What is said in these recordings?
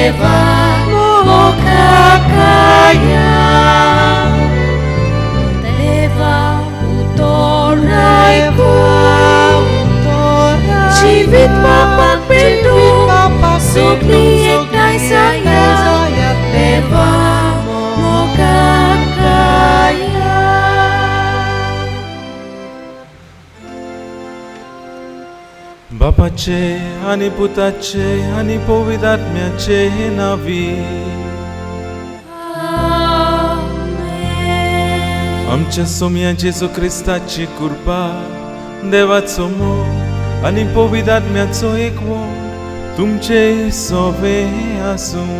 देवा मोकाकाया देवा उतोरायको जीवित पापाक पेटू सगळी एकठांय जाया देवा मोगाकाया. बापाचे आनी पुताचे आनी पवित्र आत्म्याचे नांवी. आमच्या सोम्या जेजू क्रिस्ताची कृपा, देवाचो मोग आनी पवित्र आत्म्याचो एकवट तुमचे सोवे आसूं.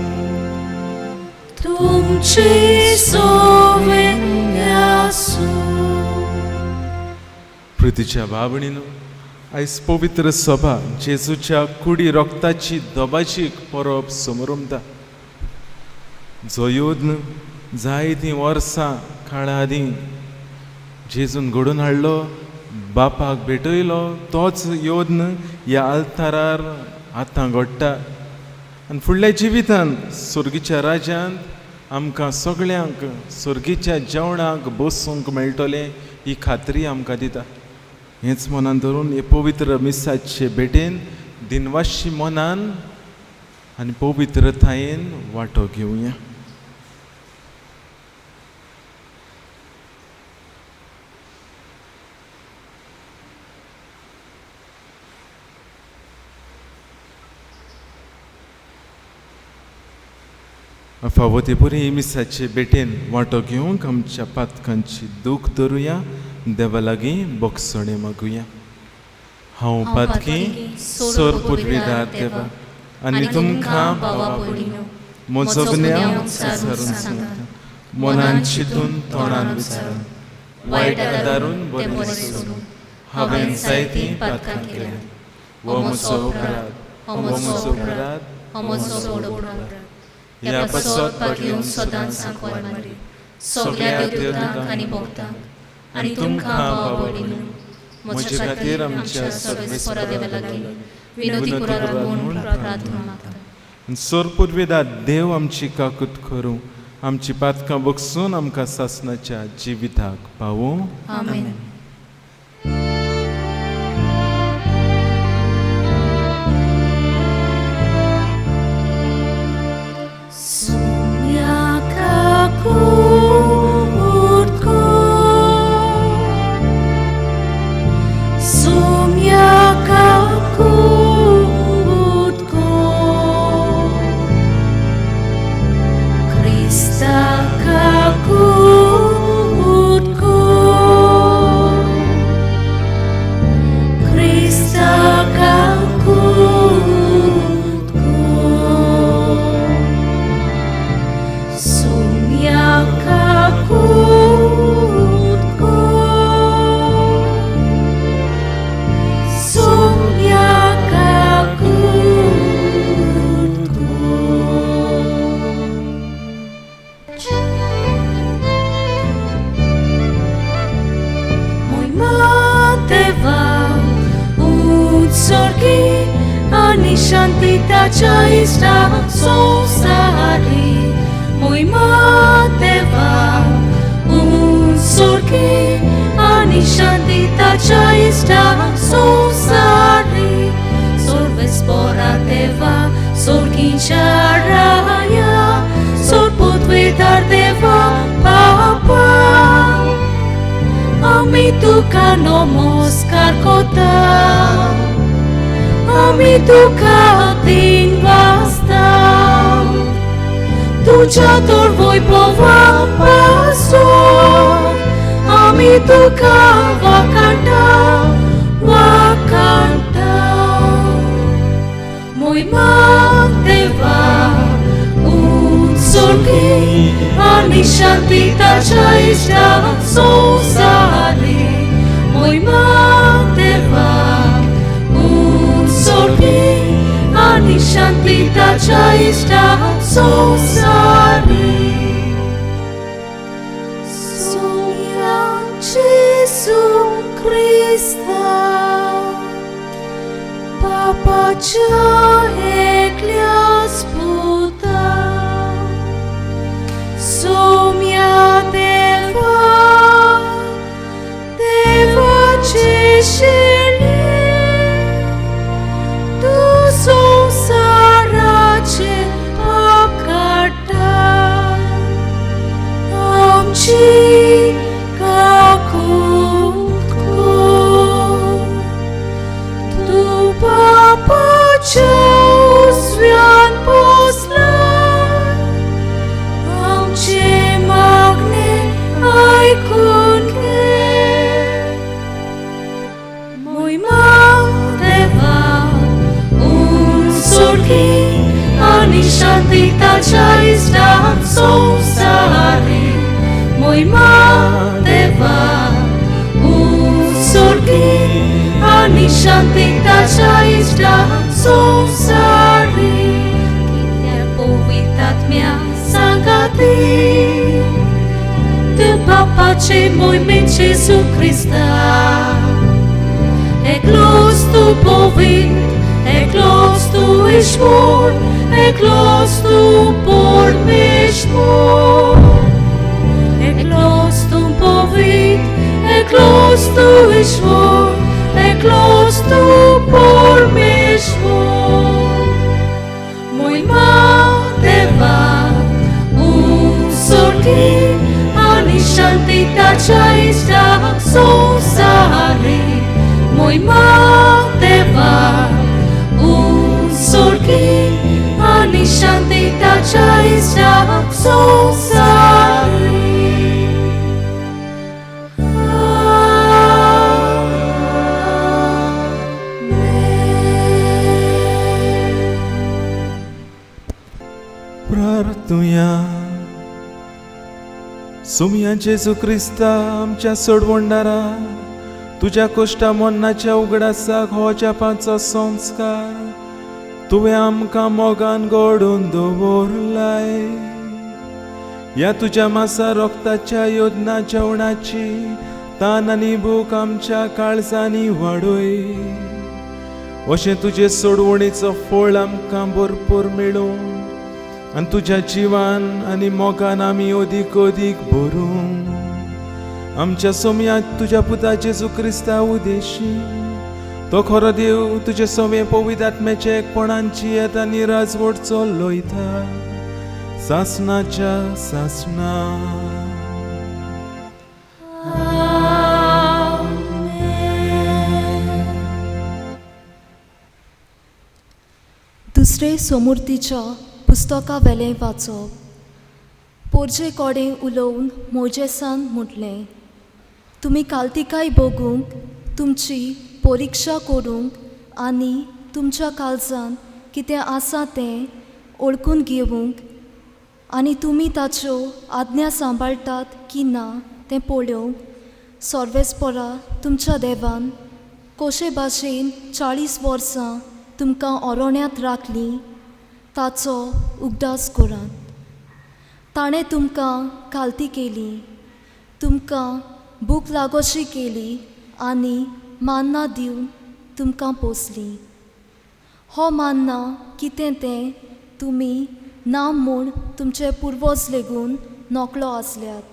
तुमचे सोवे आसूं. प्रितीच्या भावणीनो, आयज पवित्र सभा जेजूच्या कुडी रोगताची दबाची परब समरमता. जो योद्न जायतीं वर्सां काळा आदीं जेजून घडोवन हाडलो, बापाक भेटयलो, तोच योद्न ह्या आल्तारार आतां घडटा आनी फुडल्या जिवितान सोर्गीच्या राज्यांत आमकां सगळ्यांक सोर्गीच्या जेवणाक बसूंक मेळटलें ही खात्री आमकां दिता. हेंच मनान धरून हे पवित्र मिसाचे भेटेन दिनवाशी मनान आनी पवित्रतायेन वांटो घेवया. फावो ते परी मिसाचे भेटेन वांटो घेवंक आमच्या पातकांची दूख धरुया, देवा लागीं बोगसणें मागुया. हांव पातकी सोर पुर्विदार देवा आनी तुमकां भावा भयणीनो म्हजो गुन्यांव विचारून सांगता, मनान चिंतून तोंडान विचारून वायट आदारून बरें सोडून हांवें जायतीं पातकां केल्यात. हो म्हजो अपराध, हो म्हजो अपराध, हो म्हजो व्हड अपराध. ह्या पासत बाटल्यो सदांच सांकवार मारी सगळ्या देवतांक आनी भक्तांक आनी तुमकां भावा भयणीनो म्हज्या खातीर आमच्या सर्वेस्परा देवा लागीं विनोदी करात म्हूण प्रार्थना मागता. सोर पुर्विदा देव आमची काकूत करूं, आमची पातकां बगसून आमकां सासणाच्या जिविताक पावूं. आमेन. Papacha eklias puta. आमची काकूत कर. तूं बापाच्या उजव्यान बसलाय, आमचें मागणें आयकून घे. मोहिमा देवा उंचोरकी आनी शांती ताच्या इश्टाक संवसारी. मोहिमा देवा उंचोरकी आनी शांती ताच्या इश्टाक संवसारी. कित्याक पवित्र आत्म्या सांगाती तूं बापाचे मोहिमेन जेजू क्रिस्ता. एकलोच तूं पवित्र, एकलोच तूं ईश्वर, एकलोच तूं परमेश्वर. एकलोच तूं पवित्र, एकलोच तूं ईश्वर, एकलोच तूं परमेश्वर. मोहिमा देवा उंचोरकी आनी शांती ताच्या इश्टाक संवसारी. मोहिमा देवा उंचोरकी आनी शांती ताच्या इश्टाक संवसारी. प्रार्थुया. सोमया जेजू क्रिस्ता आमच्या सोडवणदारा, तुज्या कोश्टा मरणाच्या उगडासाक हो जापाचो संस्कार तुवें आमकां मोगान घडोवन दवरलाय. ह्या तुज्या मासा रोगताच्या योजना जेवणाची तान आनी भूक आमच्या काळजांनी वाडय. अशें तुजे सोडवणीचो फळ आमकां भरपूर मेळूं आनी तुज्या जिवान आनी मोगान आमी अदीक अदीक भरूं. आमच्या सोमयांत तुज्या पुता जेजू क्रिस्ता उदेशी तो खरो देव तुजे सोमे पवित्र आत्म्याचे एकपणान जियेत आनी राजवट चलयता सासनाच्या सासना. दुसरे सोमुर्तीच्या पुस्तका वेलें वाचप. पोरजे कडेन उलोवन मोजेसान म्हटलें, तुमी कालतिकाय बगूंक, तुमची परिक्षा करूंक आनी तुमच्या काळजान कितें आसा तें ओळखून घेवंक आनी तुमी ताच्यो आज्ञा सांबाळटात की ना तें पळोवंक सर्वेस्परा तुमच्या देवान कशे भाशेन 40 वर्सां तुमकां ओरोण्यांत राखलीं ताचो उगडास करात. ताणें तुमकां कालती केली, तुमकां भूक लागोशी केली आनी मान्ना दिवन तुमकां पोसली. हो मान्ना कितें तें तुमी ना म्हूण तुमचे पुर्वज लेगून नकळो आसल्यात.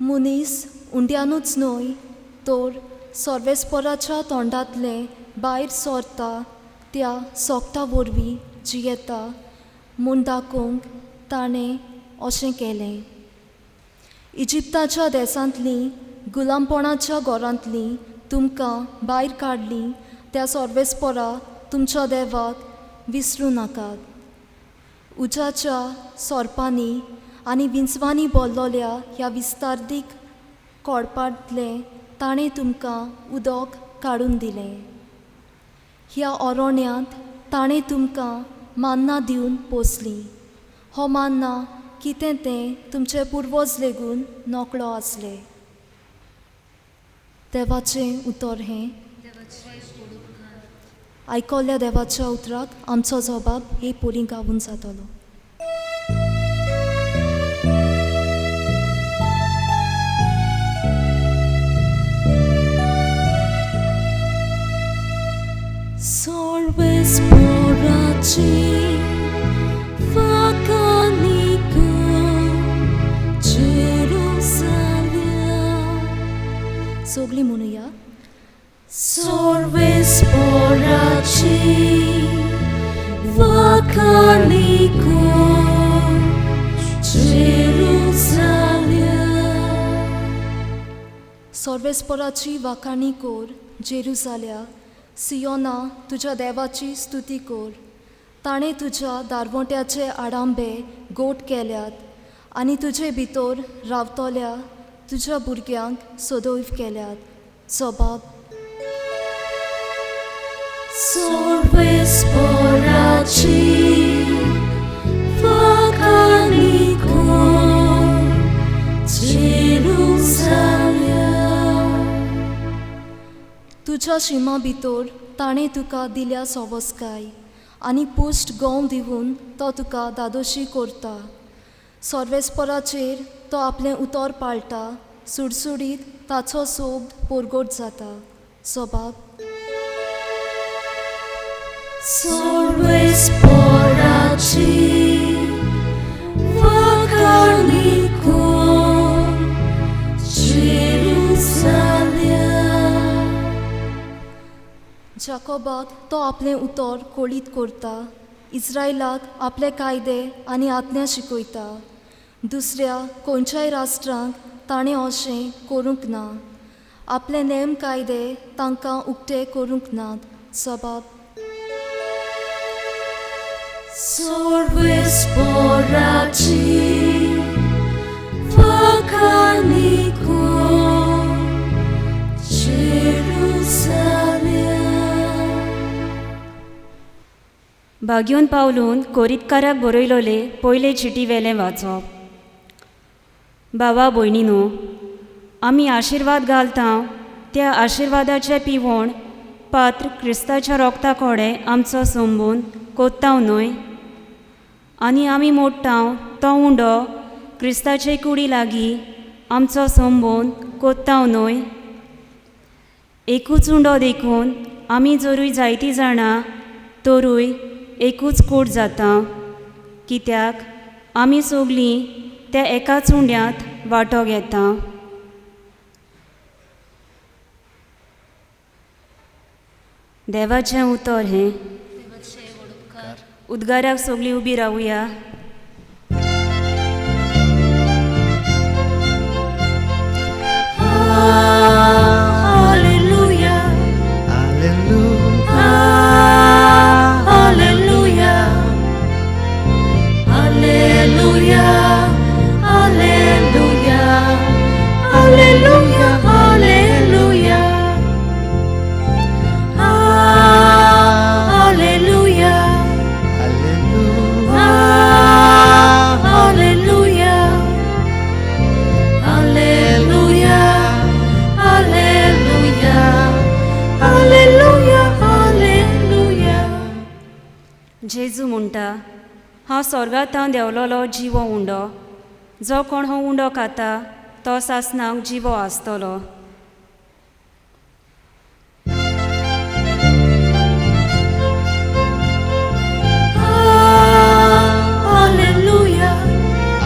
मनीस उंड्यानूच न्हय तर सर्वेस्पराच्या तोंडांतलें भायर सरता त्या सोगटा वरवीं जियेता म्हूण दाखोवंक ताणें अशें केलें. इजिप्ताच्या देसांतलीं गुलामपणाच्या घरांतलीं तुमकां भायर काडलीं त्या सर्वेस्परा तुमच्या देवाक विसरूं नाकात. उज्याच्या सोरपांनी आनी विंचवांनी भरलेल्या ह्या विस्तारदीक कोडपांतलें ताणें तुमकां उदक काडून दिलें. ह्या ओरोण्यांत ताणें तुमकां मान्ना दिवन पोसलीं. हो मान्ना कितें तें तुमचे पुर्वज लेगून नकळो आसले. देवाचें उतर हें. आयकल्ल्या देवाच्या उतराक आमचो जबाब हे पोरी गावून जातलो. सर्वेस्पराची फाकानिको जेरुसाल्या. सगळीं म्हणुया. सर्वेस्पराची फाकानिको जेरुसाल्या. सर्वेस्पराची वाखाणी कोर जेरुजाल्या, सियोना तुज्या देवाची स्तुती कोर. ताणें तुज्या दारवंट्याचे आडांबे गोट केल्यात आनी तुजे भितर रावतल्या तुज्या भुरग्यांक सदैव केल्यात. जबाब. सर्वेस्पराची वाखाणी कोर जेरुजाल्या. तुज्या शिमा भितर ताणें तुका दिल्या सवस्काय आनी पुश्ट गोंव दिवन तो तुका दादोशी करता. सर्वेस्पराचेर तो आपलें उतर पाळटा, सुडसुडीत ताचो सोब परगट जाता. जबाब. सर्वेस्पराची वाखाणी कोर जेरुजाल्या. जाकोबाक तो आपलें उतर कोळीत करता, इस्रायलाक आपले कायदे आनी आज्ञा शिकयता. दुसऱ्या खंयच्याय राष्ट्रांक ताणें अशें करूंक ना, आपले नेम कायदे तांकां उक्ते करूंक नात. जबाब. सर्वेस्पराची वाखाणी कोर जेरुजाल्या. भाग्योन पावलून कोरितकाराक बरयलोले पयले चिटी वेलें वाचप. बाबा भयणीनो, आमी आशिर्वाद घालता त्या आशिर्वादाचें पिवण पात्र क्रिस्ताच्या रोगता कोडे आमचो संबून कोत्ताव न्हय, आनी आमी मोडटाव तो उंडो क्रिस्ताचे कुडी लागीं आमचो संबून कोत्ताव न्हय. एकूच उंडो देखून आमी जरूय जायतीं जाणां तरूय एकूच कूड जाता, कित्याक आमी सगलीं त्या एकाच उंड्यांत वांटो घेता. देवाचें उतर हें. उद्गाराक सगलीं उबी रावया. Alleluia, Alleluia, Alleluia, Alleluia, Alleluia, Alleluia, Alleluia, Alleluia, Alleluia, Alleluia, Alleluia, Alleluia. जेजू म्हणटा, हांव स्वर्गांत देंवलोलो जिवो उंडो, जो कोण हो उंडो खाता तो सासणाक जिवो आसतलो. Alleluia,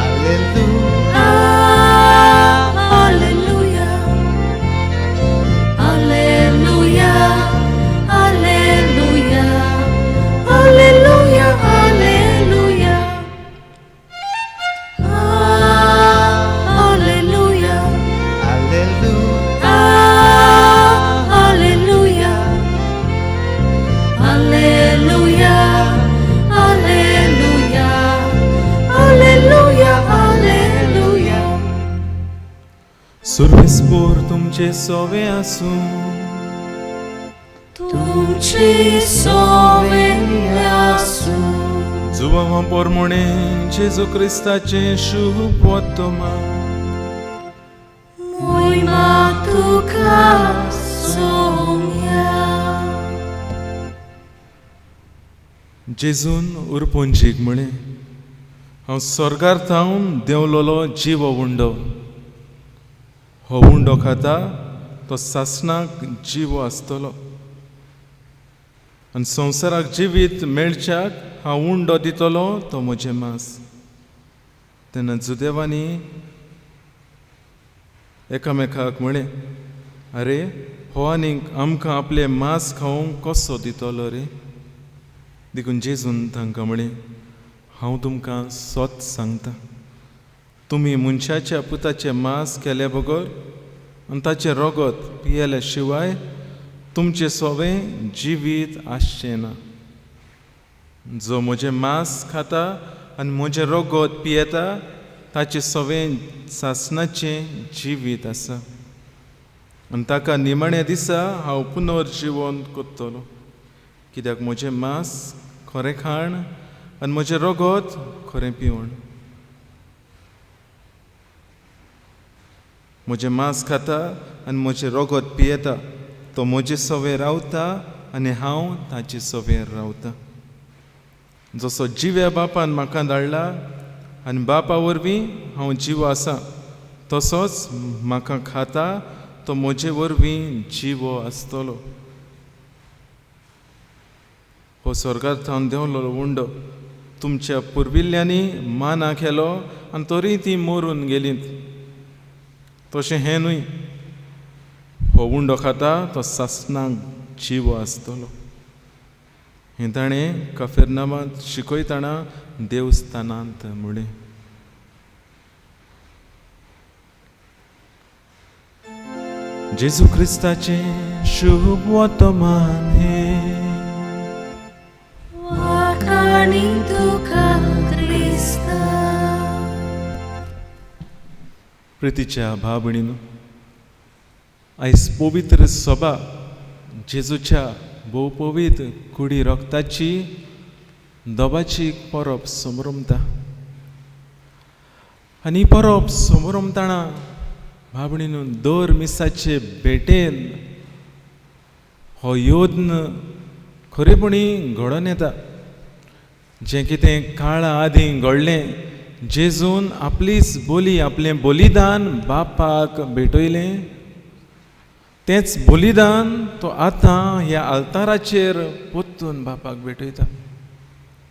Alleluia, Alleluia, Alleluia, Alleluia, Alleluia, Alleluia, Alleluia, Alleluia, Alleluia, Alleluia, Alleluia. सुर्वेस्पोर तुमचे सोवे आसूं. तुमचे सोवे आसूं. जुवांव पोरमुणे जेजू क्रिस्ताचें शुभ वर्तमान. मोहिमा तुका सोम्या. जेजून उरपोंजीक म्हळें, हांव स्वर्गार थावन देंवलोलो जिवो उंडो, हो उंडो खाता तो सासणाक जिवो आसतलो आनी संवसाराक जिवीत मेळच्याक हांव उंडो दितलो तो म्हजें मांस. तेन्ना जुदेवांनी एकामेकाक म्हळें, आरे हो आनीक आमकां आपलें मांस खावंक कसो दितलो रे? देखून जेजून तांकां म्हळें, हांव तुमकां सत सांगता, तुमी मनशाच्या पुताचें मांस केल्या बगर आनी ताचें रगत पियेल्या शिवाय तुमचें सवें जिवीत आसचें ना. जो म्हजें मांस खाता आनी म्हजें रगत पियेता ताचें सवें सासणाचें जिवीत आसा आनी ताका निमाण्या दिसा हांव पुनर्जिवन करतलो. कित्याक म्हजें मांस खरें खाण आनी म्हजें रगत खरें पिवण. म्हजें मांस खाता आनी म्हजें रगत पियेता तो म्हजे सवें रावता आनी हांव ताचे सवें रावता. जसो जिव्या बापान म्हाका धाडला आनी बापा वरवीं हांव जिवो आसा तसोच म्हाका खाता तो म्हजे वरवीं जिवो आसतलो. हो स्वर्गार थावन देंवलो उंडो तुमच्या पुर्विल्ल्यांनी माना केलो आनी तरी ती मरून गेलीं. तशें हें न्हय, हो उंडो खाता तो सासणाक जिवो आसतलो. हें ताणें कफेरनामांत शिकयतना देवस्थानांत म्हणलें. जेजू क्रिस्ताचें शुभ वर्तमान हें. वाखाणी तुका क्रिस्ता. प्रितीच्या भाव भयणीनो, आयज पवित्र सभा जेजूच्या भोव पवित्र कुडी रक्ताची दोबाची परब समरमता आनी परब समरमतना भाव भयणीनो दर मिसाचे भेटेन हो यत्न खरेपणी घडोवन येता. जें कितें काळा आदीं घडलें, जेजून आपलीच बोली आपलें बलिदान बापाक भेटयलें, तेंच बलिदान तो आतां ह्या आल्ताराचेर परतून बापाक भेटयता.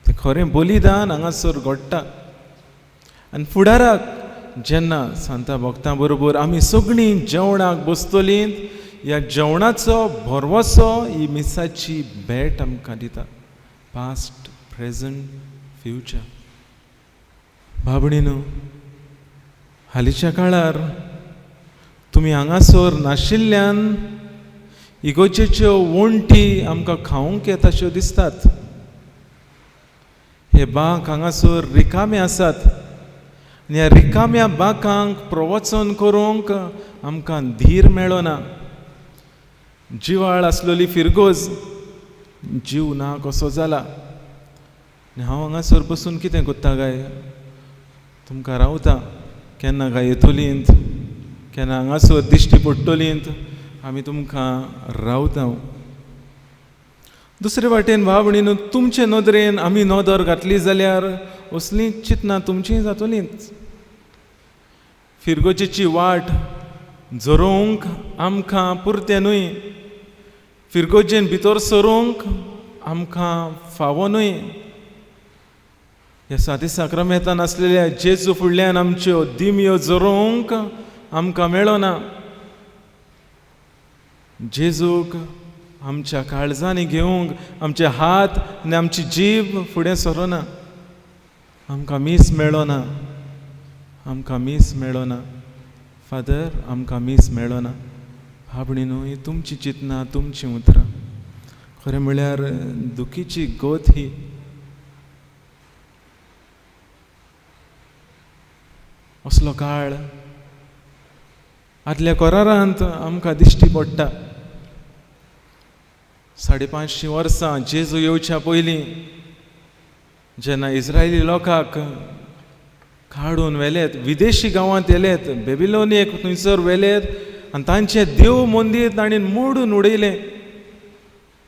तें खरें बलिदान हांगासर घडटा. आनी फुडाराक जेन्ना सांता भक्तां बरोबर आमी सगळीं जेवणाक बसतलीं, ह्या जेवणाचो भरवसो ही मिसाची भेट आमकां दिता. Past, present, future. भाव भयणीनो, हालींच्या काळार तुमी हांगासर नाशिल्ल्यान इगोजेच्यो वण्टी आमकां खावंक येताश्यो दिसतात. हे बांक हांगासर रिकामे आसात आनी ह्या रिकाम्या बांकांक प्रवचन करूंक आमकां धीर मेळना. जिवाळ आसलेली फिरगोज जीव ना कसो जाला. आनी हांव हांगासर बसून कितें करता काय? तुमकां रावता, केन्ना काय येतलींत, केन्ना हांगासर दिश्टी पडटलींत, आमी तुमकां रावता. दुसरे वाटेन भाव भयणीनो, तुमचे नदरेन आमी नदर घातली जाल्यार असलीं चिंतनां तुमचीं जातलींच. फिरगोजेची वाट झरोवंक आमकां पुरतें न्हय, फिरगोजेन भितर सरूंक आमकां फावो न्हय. ह्या सादी साक्रामेंतान आसलेल्या जेजू फुडल्यान आमच्यो दिमयो झरोवंक आमकां मेळना. जेजूक आमच्या काळजांनी घेवंक आमचे हात आनी आमची जीब फुडें सरना. आमकां मीस मेळना, आमकां मीस मेळना फादर, आमकां मीस मेळना. भाव भयणीनो, ही तुमची चिंतनां, तुमचीं उतरां. खरें म्हळ्यार दुखीची गत ही. असलो काळ आदल्या करारांत आमकां दिश्टी पडटा. 550 वर्सां जेजू येवच्या पयलीं जेन्ना इस्रायली लोकांक काडून व्हेलेत, विदेशी गांवांत येलेत, बेबिलोनियेक थंयसर व्हेलेत आनी तांचें देव मंदीर तांणी मोडून उडयलें.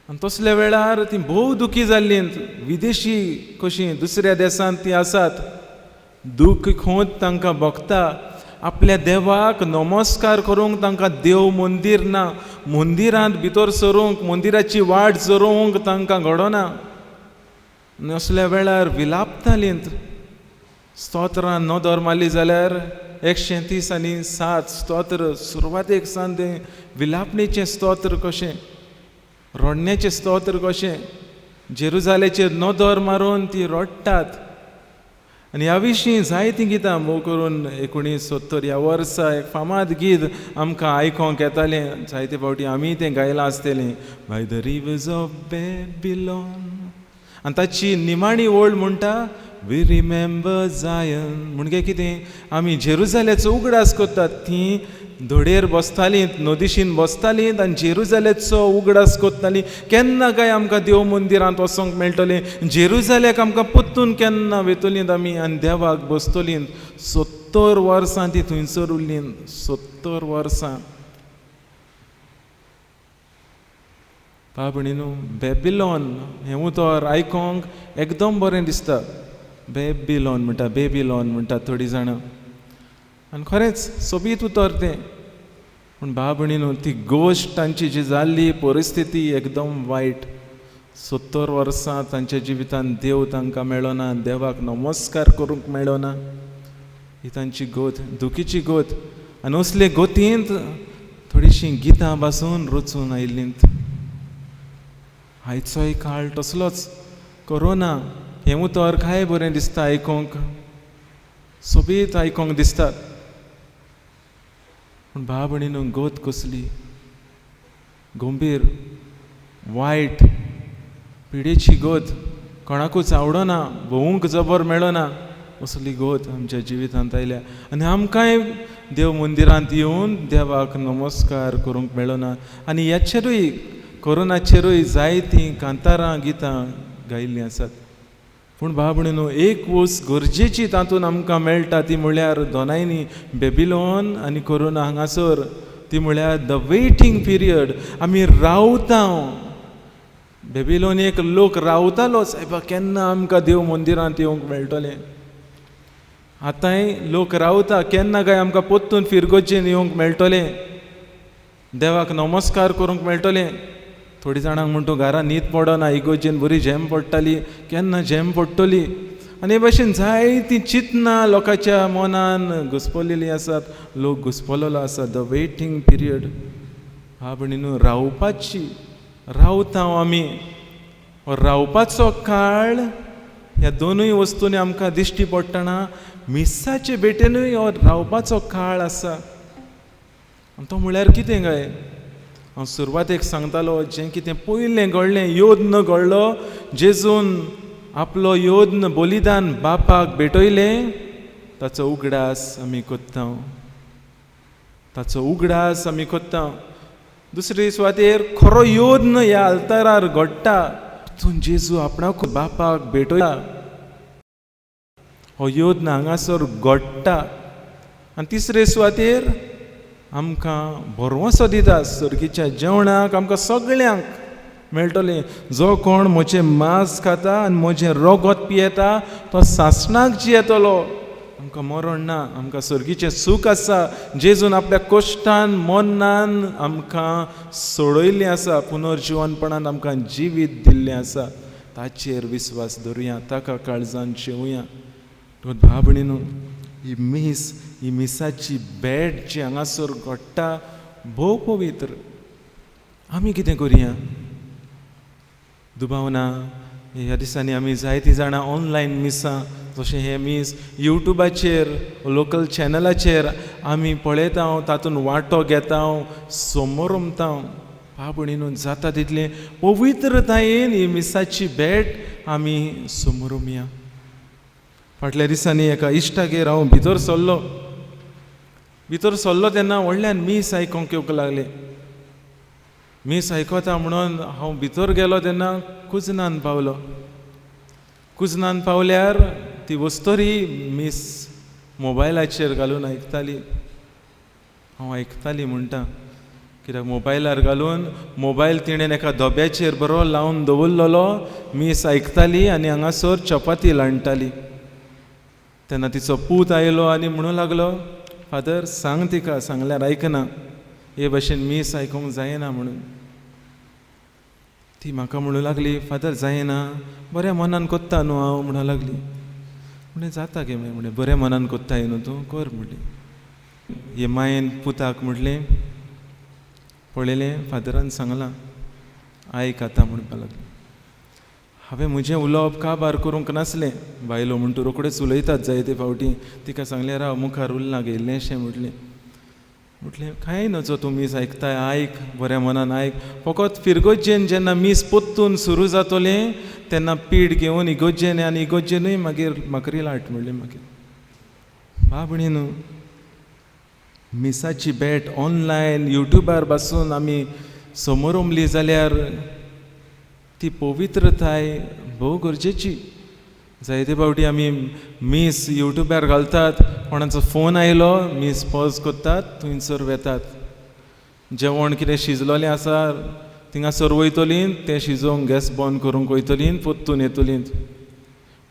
आनी तसल्या वेळार ती भोव दुखी जाल्लीं. विदेशी कशीं दुसऱ्या देशांत ती आसात, दुख्ख खोंत तांकां भोगता. आपल्या देवाक नमस्कार करूंक तांकां देव मंदीर ना, मंदिरांत भितर सरूंक, मंदिराची वाट झरोवंक तांकां घडना. आनी असल्या वेळार विलापतालीं. स्तोत्रां नदर मारली जाल्यार 130 आनी 7 स्तोत्र सुरवातेक सावन तें विलापणेचें स्तोत्र कशें, रडण्याचें स्तोत्र कशें, जेरुजालेचेर नदर मारून ती रडटात. आनी ह्या विशीं जायतीं गितां भोव करून 1970 ह्या वर्सा एक फामाद गीत आमकां आयकोंक येतालें. जायते फावटी आमी तें गायलां आसतलें, by the rivers of Babylon. आनी ताची निमाणी ओळ म्हणटा we remember Zion. म्हणजे कितें, आमी जेरुजाल्याचो उगडास करतात. तीं धोडेर बसतालीं, नदीशीन बसतालीं आनी जेरुजाल्याचो उगडास करतालीं. केन्ना काय आमकां देव मंदिरांत वचोंक मेळटलें, जेरुजाल्याक आमकां परतून केन्ना वयतलीं आमी आनी देवाक बसतलीं. 70 वर्सां ती थंयसर उरलीं, 70 वर्सां. बाबणी न्हू, बेबिलोन हें उतर आयकोंक एकदम बरें दिसता. बेबिलोन म्हणटा, बेबिलोन म्हणटा थोडीं जाणां, आनी खरेंच सोबीत उतर तें. पूण बाबणी न्हू, ती गोश्ट तांची जी जाल्ली परिस्थिती एकदम वायट. 70 वर्सां तांच्या जिवितांत देव तांकां मेळना, देवाक नमस्कार करूंक मेळना. ही तांची गोत, दुखीची गोत. आनी असले गोतींत थोडीशीं गितां बासून रचून आयिल्लीं. आयचोय काळ तसलोच. कोरोना हें उतर काय बरें दिसता आयकोंक, सोबीत आयकोंक दिसता. पूण भाव न्हू, गोत कसली गंभीर, वायट, पिडेची गोत. कोणाकूच आवडना, भोवूंक जबर मेळना असली गोत आमच्या जिवितांत आयल्या. आनी आमकांय देव मंदिरांत येवन देवाक नमस्कार करूंक मेळना. आनी ह्याचेरूय, कोरोनाचेरूय जायतीं कांतारां गितां गायिल्लीं आसात. पूण बाबणी न्हू, एक वस्त गरजेची तातूंत आमकां मेळटा, ती म्हळ्यार दोनायनी, बेबिलोन आनी कोरोना हांगासर, ती म्हळ्यार the waiting period. आमी रावता. बेबिलोन एक लोक रावतालो, सायबा केन्ना आमकां देव मंदिरांत येवंक मेळटलें. आतांय लोक रावता, केन्ना काय आमकां परतून फिरगोजेन येवंक मेळटलें, देवाक नमस्कार करूंक मेळटलें. थोडी जाणांक म्हणटा घरा न्हीद पडना, इगोजेन बरी झेम पडटाली, केन्ना झेम पडटली. आनी हे भाशेन जायतीं चिंतनां लोकांच्या मनान घुसपलेलीं आसात, लोक घुसपलेलो आसा. The waiting period. बाबणी न्हू, रावपाची, रावता आमी. हो रावपाचो काळ ह्या दोनूय वस्तूंनी आमकां दिश्टी पडटना मिसाचे भेटेनूय हो रावपाचो काळ आसा. आनी तो म्हळ्यार कितें काय, हांव सुरवातेक सांगतालो, जें कितें पयलें घडलें, योद्न घडलो, जेजून आपलो योद्न बलिदान बापाक भेटयलें, ताचो उगडास आमी कोत्ता, ताचो उगडास आमी कोत्ता. दुसरे सुवातेर खरो योद्न ह्या आल्तारार घडटा, तितून जेजू आपणाक बापाक भेटयता. हो योद्न हांगासर घडटा. आनी तिसरे सुवातेर आमकां भरवंसो दिता, सर्गीच्या जेवणाक आमकां सगळ्यांक मेळटलें. जो कोण म्हजें मांस खाता आनी म्हजें रगत पियेता तो सासणाक जियेतलो. आमकां मरण ना, आमकां सर्गीचें सूख आसा. जेजून आपल्या कश्टान मरणान आमकां सोडयल्लें आसा, पुनर्जिवनपणान आमकां जिवीत दिल्लें आसा. ताचेर विस्वास धरुया, ताका काळजान शेवया. भाव न्हू, ही मीस, ही मिसाची भेट जी हांगासर घडटा भोव पवित्र. आमी कितें करुया, दुबाव ना ह्या दिसांनी आमी जायतीं जाणां ऑनलायन मिसां, जशें हें मीस युट्यूबाचेर, लोकल चॅनलाचेर आमी पळयता, तातूंत वांटो घेता, समोरमता. भाव न्हू, जाता तितलें पवित्रतायेन ही मिसाची भेट आमी समोरमया. फाटल्या दिसांनी एका इश्टागेर हांव भितर सरलो. भितर सरलो तेन्ना व्हडल्यान मीस आयकोंक येवंक लागलें. मीस आयकता म्हणून हांव भितर गेलो तेन्ना कुजनान पावलो. कुजनान पावल्यार ती वस्तोरी मीस मोबायलाचेर घालून आयकताली. हांव आयकताली म्हणटा, कित्याक मोबायलार घालून, मोबायल तिणें एका धोब्याचेर बरो लावन दवरलेलो, मीस आयकताली आनी हांगासर चपाती लाणटाली. तेन्ना तिचो पूत आयलो आनी म्हणूं लागलो, फादर सांग तिका, सांगल्यार आयकना, हे भाशेन मीस आयकूंक जायना म्हणून. ती म्हाका म्हणूं लागली, फादर जायना, बऱ्या मनान कोत्ता न्हू हांव, म्हणूं लागली. म्हणलें जाता गे मागीर, म्हणलें बऱ्या मनान कोत्ताय न्हू तूं, कर म्हणलें. हे मायेन पुताक म्हणलें, पळयलें फादरान सांगलां आयक आतां म्हणपाक लागली. हांवें म्हजें उलोवप काबार करूंक नासलें. बायलो म्हण तूं रोखडेच उलयतात जायते फावटी. तिका सांगलें राव मुखार उरलां गे इल्लेंशें म्हटलें. म्हटलें कांय नजो तूं मीस आयकताय आयक बऱ्या मनान आयक. फकत फिरगोजेन जेन्ना मीस पोत्तून सुरू जातलें तेन्ना पीठ घेवन इगोजेन आनी इगोजेनूय मागीर माकरी लाट म्हणलें. मागीर बाबणी न्हू मिसाची भेट ऑनलायन युट्यूबार बसून आमी समोर उमली जाल्यार ती पवित्रताय भोव गरजेची. जायते फावटी आमी मीस युट्यूबार घालतात, कोणाचो फोन आयलो मीस पॉज करतात, थंयसर वेतात. जेवण कितें शिजलोलें आसा थिंगासर वयतलीं, तें शिजोवंक गॅस बंद करूंक वयतलीं, पोत्तून येतलीं.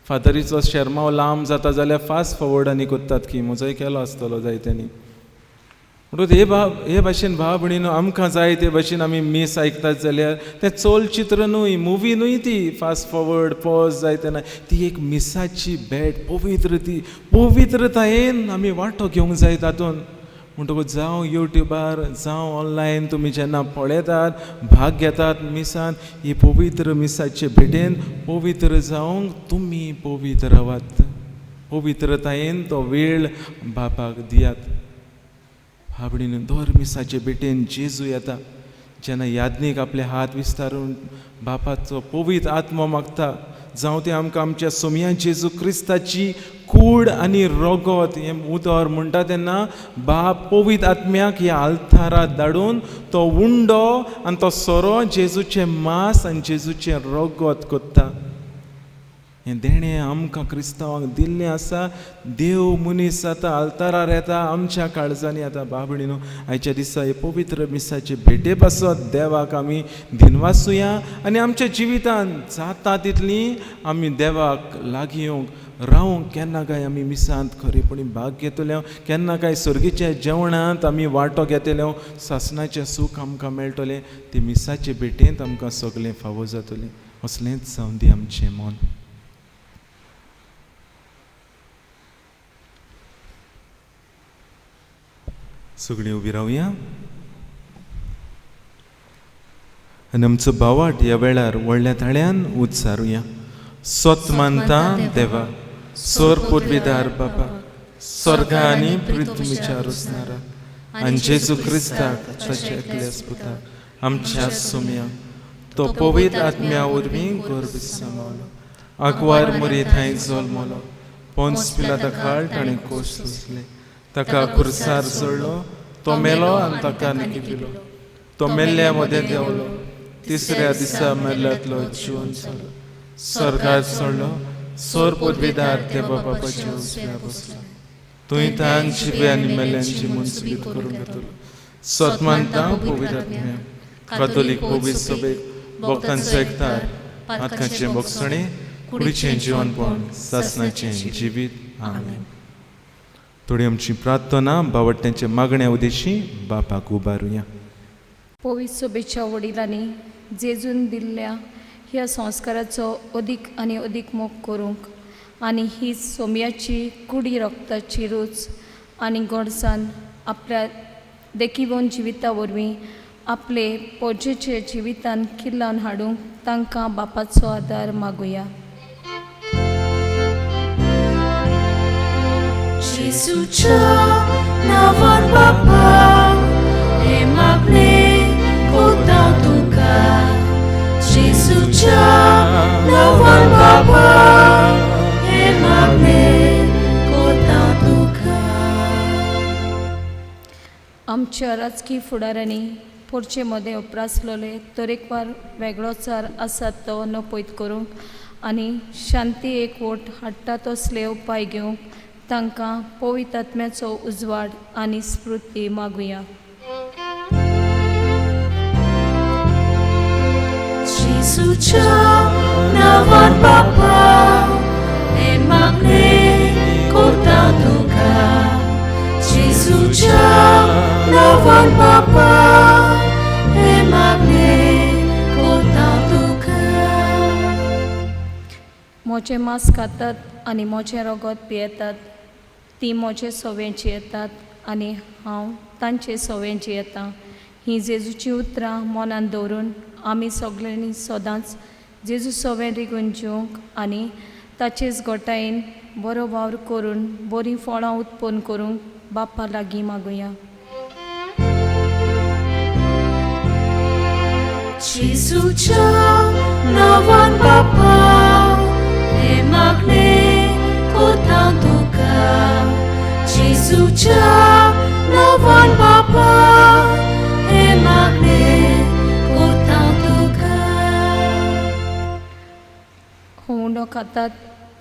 फातरीचो शेरमांव लांब जाता जाल्यार फास्ट फॉवर्ड आनी करतात की म्हजोय केलो आसतलो जायत्यांनी. म्हणटकूच हे भाशेन भाव भयणीनो आमकां जाय ते भाशेन आमी मीस आयकतात जाल्यार तें चलचित्र न्हय, मुवी न्हय ती फास्ट फॉवर्ड पॉज जाय तेन्ना ती एक मिसाची भेट पवित्र, ती पवित्रतायेन आमी वांटो घेवंक जाय तातूंत. म्हणटकूच जावं युट्यूबार जावं ऑनलायन तुमी जेन्ना पळयतात भाग घेतात मिसान, ही पवित्र मिसाचे भेटेन पवित्र जावंक तुमी पवित्र रावात. पवित्रतायेन तो वेळ बापाक दियात. भाबडीन दर मिसाचे भेटेन जेजू येता जेन्ना याज्ञीक आपले हात विस्तारून बापाचो पवित्र आत्मो मागता, जावं तें आमकां आमच्या सोमया जेजू क्रिस्ताची कूड आनी रगत हें उतर म्हणटा तेन्ना बाप पवित्र आत्म्याक ह्या आल्तारात धाडून तो उंडो आनी तो सोरो जेजूचें मांस आनी जेजूचें रगत करता. हें देणें आमकां क्रिस्तांवांक दिल्लें आसा. देव मनीस जाता, आल्तारार येता, आमच्या काळजांनी येता. बाबडी न्हू आयच्या दिसा हे पवित्र मिसाचे भेटे पासत देवाक आमी दिनवासुया आनी आमच्या जिवितांत जाता तितली आमी देवाक लागीं येवंक रावंक केन्ना काय आमी मिसांत खरेपणी भाग घेतले, केन्ना काय सर्गीच्या जेवणांत आमी वांटो घेतले, सासणाचें सूख आमकां मेळटलें. ते मिसाचे भेटेंत आमकां सगळें फावो जातलें. असलेंच जावं दी आमचें मन. सगळीं उबी रावया आनी आमचो भावाट ह्या वेळार व्हडल्या ताळ्यान उच्चारुया. सत मानता देवा, सोर पुर्विदार बाबा, स्वर्गा आनी पृथ्वीच्या रचणारा आनी जेजू क्रिस्ताक ताच्या एकल्याच पुताक आमच्या सोम्या, तो पवित्र आत्म्या वरवीं गर्भ सांबाळलो, आगवार मुरी थंय जल्मलो, पोन्स पिलाता खाल ताणें कोश सोंसले, ताका खुर्सार चडलो, तो मेलो आनी ताका निकिपिलो, तो मेल्ल्या मदें देंवलो, तिसऱ्या दिसा मेल्ल्यांतलो जिवन जालो, स्वर्गार चडलो, सोर पदवीदार देवा बापाच्या उजव्या बसलो, थंय तान जिवे आनी मेल्ल्यांची मनसुबीत करूंक घेतलो. सत मानता पवित्र आत्म्या, कातोलीक पवित्र सभेक, भक्तांचो एकतार, आत्म्याचें भोगसणें, कुडीचें जिवनपण, सासणाचें जिवीत. आमेन. थोडी आमची प्रार्थना बावट्यांच्या मागण्या उदेशी बापाक उबारुया. पवित्र सभेच्या वडिलांनी जेजून दिल्ल्या ह्या संस्काराचो अदीक आनी अदीक मोग करूंक आनी ही सोम्याची कुडी रक्ताची रूच आनी गोडसान आपल्या देखीवन जिविता वरवीं आपले पोजेचे जिवितान किल्लान हाडूंक तांकां बापाचो आदार मागुया. जेजूच्या नांवान बापा हें मागणें कोत्ता तुका, जेजूच्या नांवान बापा हें मागणें कोत्ता तुका. आमच्या राजकी फुडाऱ्यांनी पोरचे मदें उप्रासलेले तरेकवार वेगळोचार आसात तो नपयत करूंक आनी शांती एकवट हाडटा तसले उपाय घेवंक तांकां पवित्र आत्म्याचो उजवाड आनी स्फूर्ती मागुया. जेजूच्या नांवान बापा हें मागणें कोत्ता तुका, जेजूच्या नांवान बापा हें मागणें कोत्ता तुका. म्हजें मांस खातात आनी म्हजें रगत पियेतात ती म्हजे सवेंची येतात आनी हांव तांचे सवेंची येता. ही जेजूची उतरां मनांत दवरून आमी सगळ्यांनी सदांच जेजू सोवें रिगून जिवंक आनी ताचेच गोटायेन बरो वावर करून बरीं फळां उत्पन्न करूंक बाप्पा लागीं मागुया. जेजूच्या नांवान बापा हें मागणें करता तुका. जेजूच्या नांवान बापा हें मागणें करता तुका. हो उंडो खातात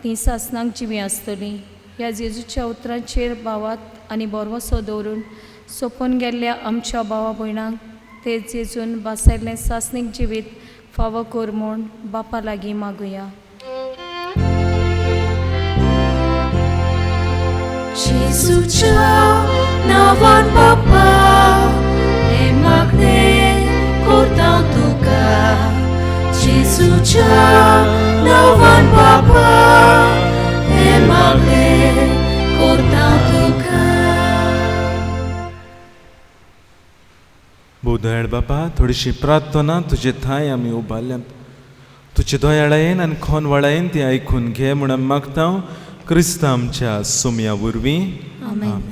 तीं सासणाक जिवीं आसतलीं ह्या जेजूच्या उतरांचेर भावात आनी भरवंसो दवरून सोंपून गेल्ल्या आमच्या भावा भयणांक ते जेजून बासायल्लें सासणीक जिवीत फावो कर म्हूण बापा लागीं मागुया. जेजूच्या नांवान बापा हें मागणें करता तुका. जेजूच्या नांवान बापा हें मागणें करता तुका. भोव दयाळ बापा, थोडीशी प्रार्थना तुजे थांय आमी उबारल्यात. तुजे दयाळायेन आनी खोनवाळायेन ती आयकून घे म्हूण आमी मागता क्रिस्त आमच्या सोम्या वरवीं. आमेन.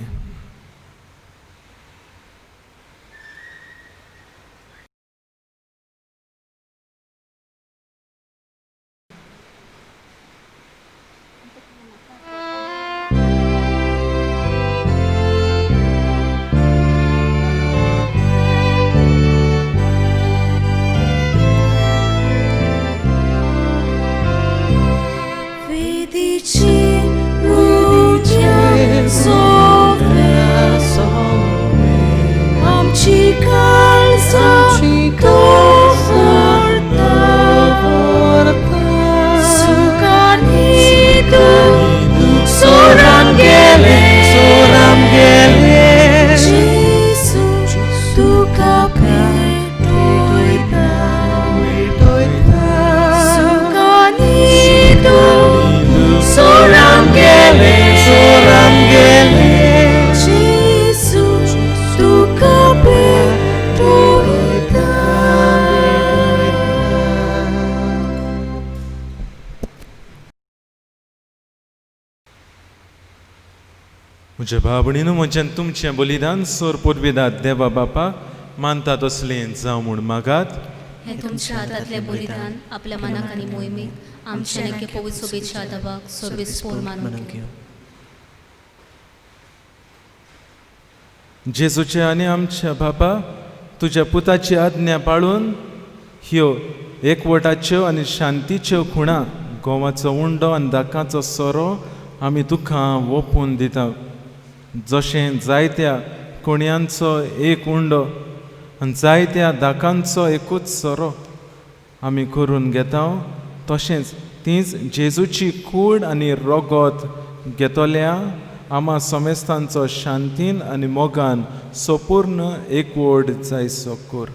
म्हज्या भावणीनू म्हज्यान तुमचें बलिदान सोर पुर्विदात देवा बापाक मानता तसलें जावं म्हूण मागात. हें तुमच्या हातांतलें बलिदान आपल्या मनाक आनी मोहिमेक आमच्या एके पवित्र सोबेच्या दबाक सर्वेस्पोर मानून घेवं. जेजूचे आनी आमच्या बापा तुज्या पुताची आज्ञा पाळून ह्यो एकवटाच्यो आनी शांतीच्यो खुणा गोवाचो उंडो आनी दाकाचो सोरो आमी तुका ओपून दिता. जशें जायत्या कोणयांचो एक उंडो आनी जायत्या दाकांचो एकूच सोरो आमी करून घेता, तशेंच तीच जेजूची कूड आनी रोगोत घेतल्या आमा समेस्तांचो शांतीन आनी मोगान सोपूर्ण एकवट जायसो कर.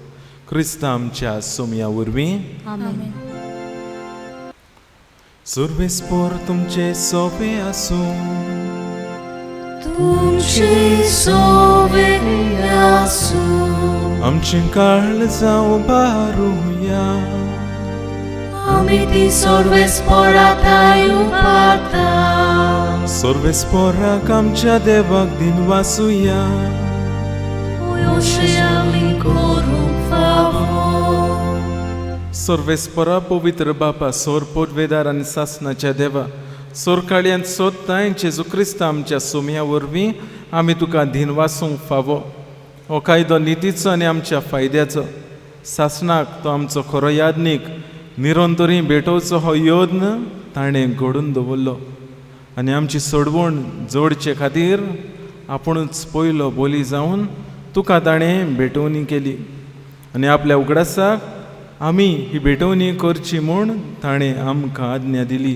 क्रिस्त आमच्या सोम्या वरवीं. आमेन. सुर्वेस्पोर तुमचे सोबे आसूं. तुमचे सोबे आसूं. आमचें काळ जावं बारुया. आमी ती सर्वेस्पोरा थांय उबारता. सर्वेस्पोराक आमच्या देवाक दिनवासुया. अशें आमी करूंक फावो. सर्वेस्पोरा पवित्र बापा सोर पोटवेदार आनी सासनाच्या देवा सोरकाळयान सोदताय जेजू क्रिस्त आमच्या सोम्या वरवीं आमी तुका दिनवासूंक फावो. हो कायदो नितीचो आनी आमच्या फायद्याचो सासनाक तो आमचो खरो यादनीक निरंतरी भेटोवचो हो यत्न ताणें घडून दवरलो आनी आमची सोडवण जोडचे खातीर आपुणूच पयलो बोली जावन तुका ताणें भेटवणी केली आनी आपल्या उगडासाक आमी ही भेटवणी करची म्हूण ताणें आमकां आज्ञा दिली.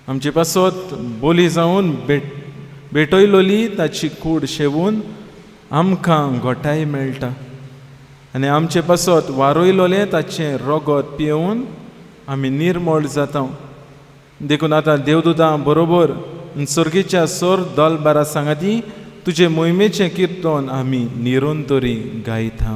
आमचे पासत बोली जावन भेटयलोली ताची कूड शेवून आमकां घोटाय मेळटा आनी आमचे पासत वारयलोलें ताचें रोगोत पियेवन आमी निर्मळ जाता. देखून आतां देवदूतां बरोबर सर्गीच्या सोर दलबारा सांगाती तुजे मोहिमेचें किर्तन आमी निरंतरी गायता.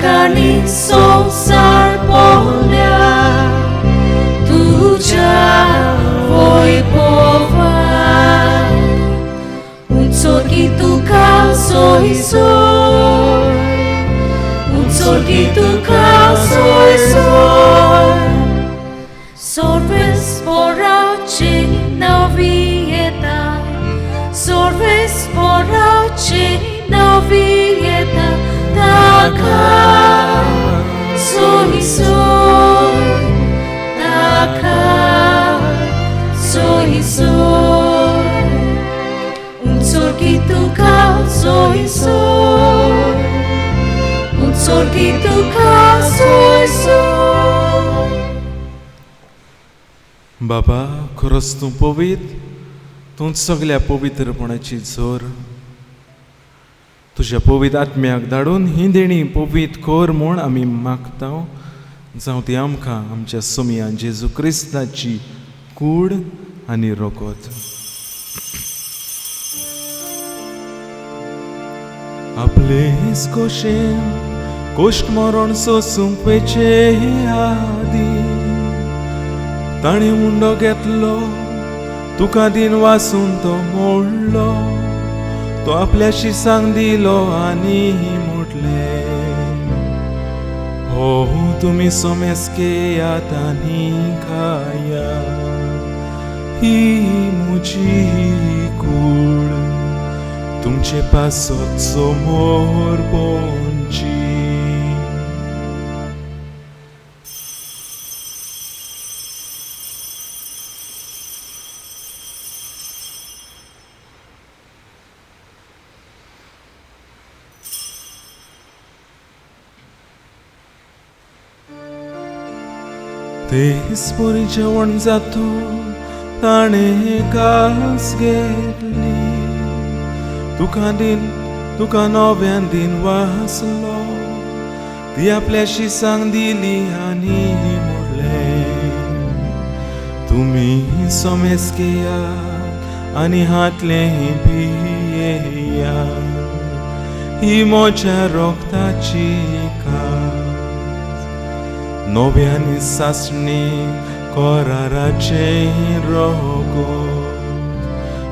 पातकांनी संवसार पडल्या तुज्या वैभवान उत्सर्गी तुका सोय सोय उत्सर्गी तुका सोय सोय सर्वेस्पराचे नवी येता सर्वेस्पराचे नवी येता ताका सोय सोय ताका सोय सोय उत्सर्गी तुका सोय सोय उत्सर्गी तुका सोय सोय. बाबा खरोच तूं पवित्र, तूं सगल्या पवित्रपणाची जोर. तुज्या पवित्र आत्म्याक धाडून ही देणी पवित्र कर म्हूण आमी मागता. जावं ती आमकां आमच्या सोमयान जेजू क्रिस्ताची कूड आनी रोगत. आपलेच कोशेन कोश्ट मरण सोसूंक वेचे आदी ताणें उंडो घेतलो, तुका दिन वासून तो मोडलो, तो आपल्या शिसांक दिलो आनी म्हटलें, हो तुमी सोमेस्केयात आनी खाया, ही म्हजी कूड तुमचे पासत समोर पोंची. तेच परी जेवण जातो ताणें कास घेतली, तुका दिन तुका नव्यान दिन वासलो, ती आपल्या शिसांक दिली आनी म्हणलें, तुमी सोमेस्केयात आनी हातलें पियेयात, ही म्हज्या रोगताची कास नव्यानी सासणी कराराचें रोगत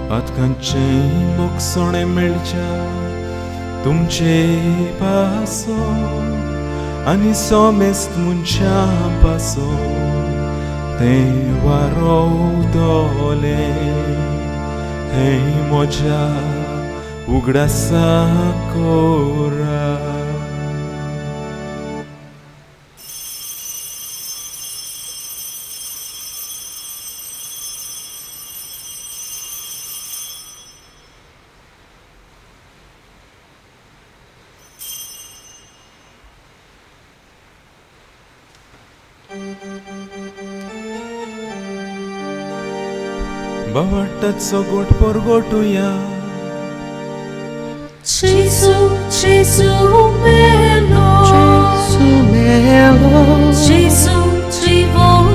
पातकांचें बोगसणें मेळच्या तुमचे पासो आनी सोमेस्त मनशां पासो तें वारोवतलें हें म्हज्या उगडासा कोरा. बावटाचो गोट परगोटुया. Gesù, Gesù melo, Gesù melo, Gesù जीवन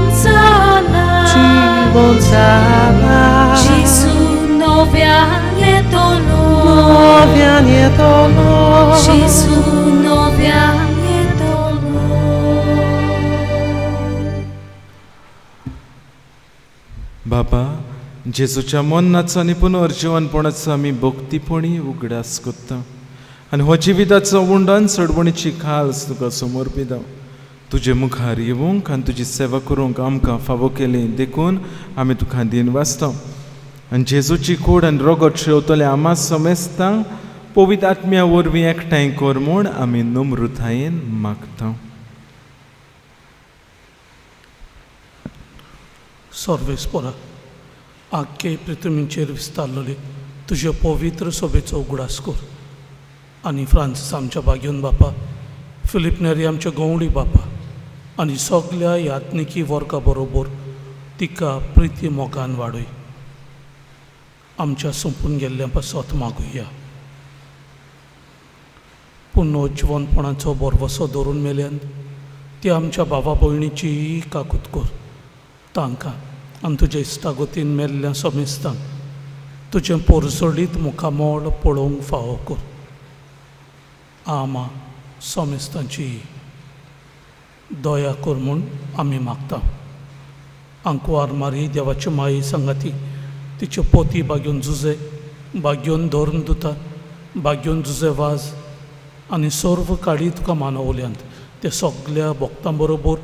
जीवन जाला, Gesù नव्यान येतलो, नव्यान येतलो, Gesù नव्यान येतलो. बाबा जेजूच्या मरणाचो आनी पुनर्जिवनपणाचो आमी भक्तीपणी उगडास करता आनी हो जिविताचो उंडन चडवणीची खास तुका समर्पिता. तुजे मुखार येवंक आनी तुजी सेवा करूंक आमकां फावो केली देखून आमी तुका दिन वाचता. आनी जेजूची कूड आनी रोगत शेवतले आमा समेस्तांक पवित्र आत्म्या वरवीं एकठांय कर म्हूण आमी नम्रतायेन मागता. सर्वेस्परा आख्खे पृथ्वीचेर विस्तारलेले तुजे पवित्र सोबेचो उगडास कर आनी फ्रांसीस आमच्या भाग्योन बापा, फिलीप नेरी आमच्या गवळी बापा आनी सगल्या यात्निकी वर्गा बरोबर तिका प्रिती मोगान वाडय. आमच्या सोंपून गेल्ल्या पासत मागुया. पुनर्जिवनपणाचो भरवसो धरून मेल्यान ती आमच्या भावा भयणीची काकूत कर. तांकां आनी तुज्या इश्टागतीन मेल्ल्या समेस्तांक तुजें पोरजोडीत मुखामळ पळोवंक फावो कर. आमा सोमेस्तांची दया कर म्हूण आमी मागता. आंकवार मारी देवाची माई सांगाती तिच्यो पोती बागेवन जुजे बागेवन धरून दुता बागेवन जुजे वाज आनी सर्व काडी तुका मानवल्यांत ते सगल्या भक्तां बरोबर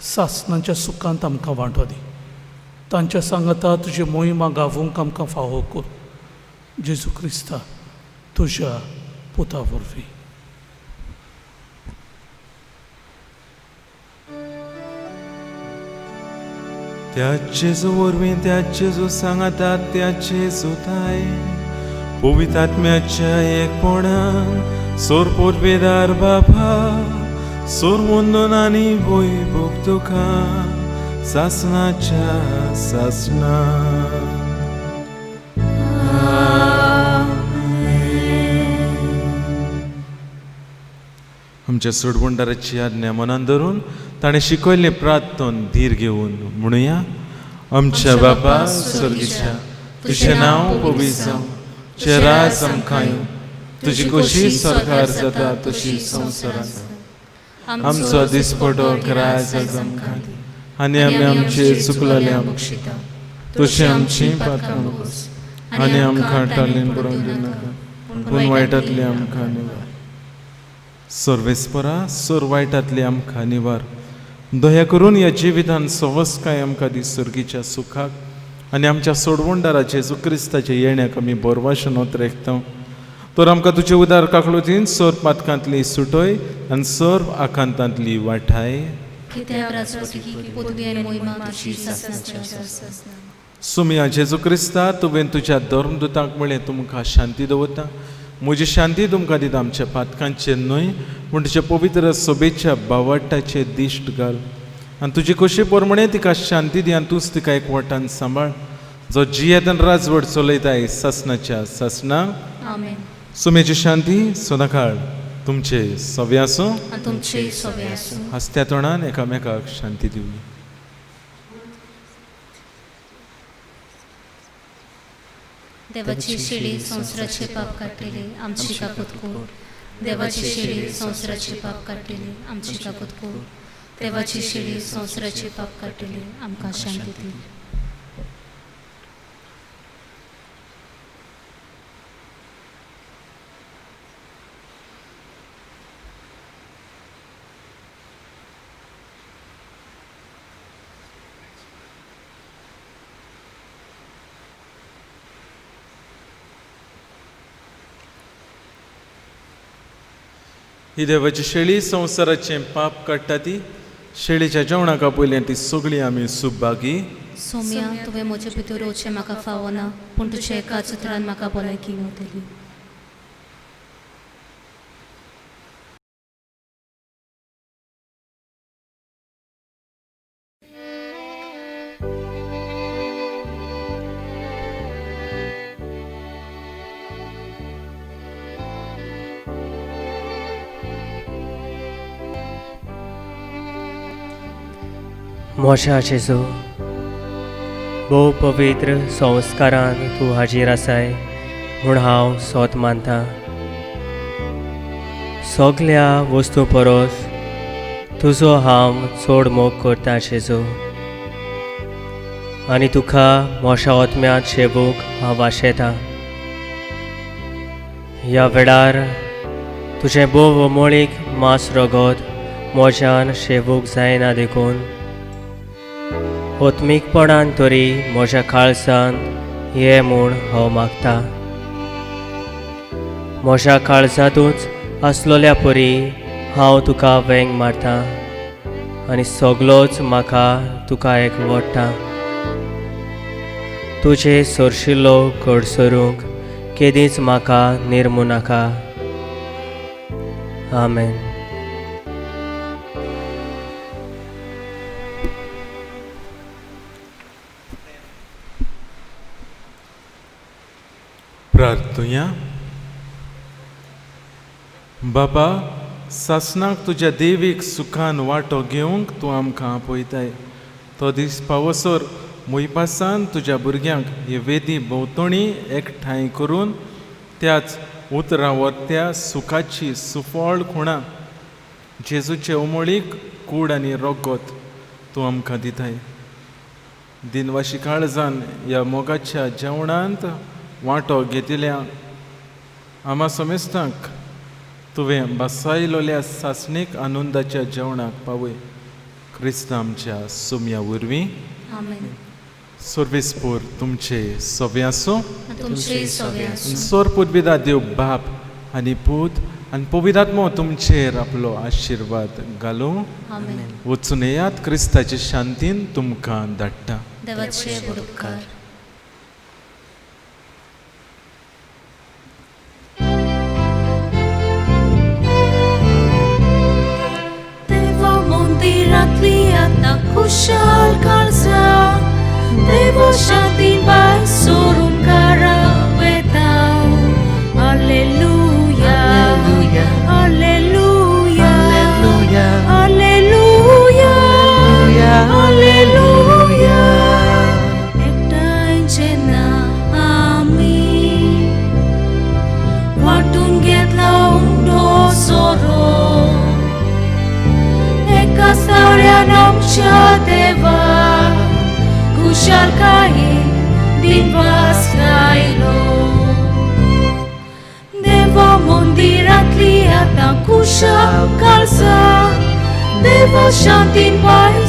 सासणाच्या सुखांत आमकां वांटो दी. तांच्या सांगाता तुजी मोहिमा गावूंक आमकां फावो कर. जेजू क्रिस्ता तुज्या पुता वरवीं. त्या जेजू वरवीं, त्या जेजू सांगाता, त्या जेजू ताय पवित्र आत्म्याच्या एकपणान सोर पोरबेदार बापा सोर वंदन आनी वैभोग तुका सासणाच्या सासणा. आमच्या सोडवणदाराची आज्ञा मनान धरून ताणें शिकयल्लें प्रार्थन धीर घेवन म्हणुया. आमच्या बापा स्वर्गीच्या, तुजें नांव पवित्र जावं, तुजें राज आमकां येवं, तुजी खोशी स्वर्गार जाता तशी संवसारांत. आमचो दिसपटो ग्रास आज आमकां दी आनी आमी आमचे चुकलेले आमकां तशी आमची पात्रां बोस आनी आमकां टाळून पडोवन दिनाका, पूण वायटांतली आमकां निवार. सर्वेस्परा सोर वायटांतली आमकां निवार. दया करून ह्या जिवितान सवस्काय आमकां दी सर्गीच्या सुखाक आनी आमच्या सोडवणदारा जेजू क्रिस्ताच्या येण्याक आमी बोरवाशन रेखता. तर आमकां तुजे उदार काकळुतीन सोर पातकांतली सुटय आनी सर्व आकांतांतली वाठाय. सुमया जेजू क्रिस्ता, तुवें तुज्या धर्मदुतांक म्हळें तुमकां शांती दवरता, म्हजी शांती तुमकां दिता, आमच्या पातकांचेर न्हय पूण तुज्या पवित्र सभेच्या बावटाचेर दिश्ट घाल आनी तुजी खोशी प्रमाणे तिका शांती दी आनी तूंच तिका एक वाटान सांबाळ, जो जियेतन राजवट चलयताय सासणाच्या सासणा. सुमेची शांती सदांकाळ तुमचे सवे आसूं. हांसत्या तोंडान एकामेकाक शांती दिवया. देवाची शेळी संवसाराचे पाप काडटली आमची काकूत कर. देवाची शेळी संवसाराचे पाप काडटली आमची काकूत कर. देवाची शेळी संवसाराचे पाप काडटली आमकां शांती दी. ही देवाची शेळी संवसाराचें पाप काडटा ती शेळीच्या जेवणाक आपयलें ती सगळीं आमी सुभागी. सोम्या, तुवें म्हजे भितर वचचें म्हाका फावना, पूण तुज्या एकाच उतरान म्हाका भलायकी मेवतली. मोशा जेजू, भोव पवित्र संस्कारान तूं हाजीर आसाय म्हूण हांव सोत मानता. सगल्या वस्तू परस तुजो हांव चड मोग करता जेजू, आनी तुका मोशा ओतम्यांत शेवूंक हांव आशेतां. ह्या वेळार तुजें भोव अमोळीक मांस रगत म्हज्यान शेवूंक जायना देखून ओत्मीकपणान तरी म्हज्या काळजान ये म्हूण हांव मागता. म्हज्या काळजांतूच आसलोल्या परी हांव तुका वेंग मारता आनी सगलोच म्हाका तुका एक वडटा. तुजे सरशिल्लो कडसरूंक केदींच म्हाका निर्मू नाका. आमेन. प्रार्थुया. बाबा, सासणाक तुज्या देवीक सुखान वांटो घेवंक तूं आमकां आपयताय. तो दीस पावसर मोयपासान तुज्या भुरग्यांक हे वेदी भोंवतणी एकठांय करून त्याच उतरां वरत्या सुखाची सुफळ खुणा जेजूचे उमळीक कूड आनी रोगोत तूं आमकां दिताय. दिनवाशी काळजान ह्या मोगाच्या जेवणांत वांटो घेतिल्या आमा समेस्तांक तुवें बसायलोल्या सासणीक आनंदाच्या जेवणाक पावय. क्रिस्त आमच्या सुम्या वरवीं. आमेन. सर्वेस्पोर तुमचे सवे आसूं. तुमचे सवे आसूं. सोर पुदविदा देव बाप आनी पूत आनी पवित्रात्मो तुमचेर आपलो आशिर्वाद घालूं. आमेन. वचून येयात, क्रिस्ताचे शांतीन तुमकां धाडटा. देवाचे उपकार. देवा मंदिरांतली आतां खुशाल काळजां, देवा शांती बाय सोडून कारा वता. Hallelujah, hallelujah, hallelujah, hallelujah. एकठांय जेन्ना आमी वांटून घेतला उंडो सोरो, एका साऱ्यान आमच्या देवा खुशालकायेन दिनवास गायलो. देवा मंदिरांतली आतां खुशाल काळजां, देवा शांतीन बाय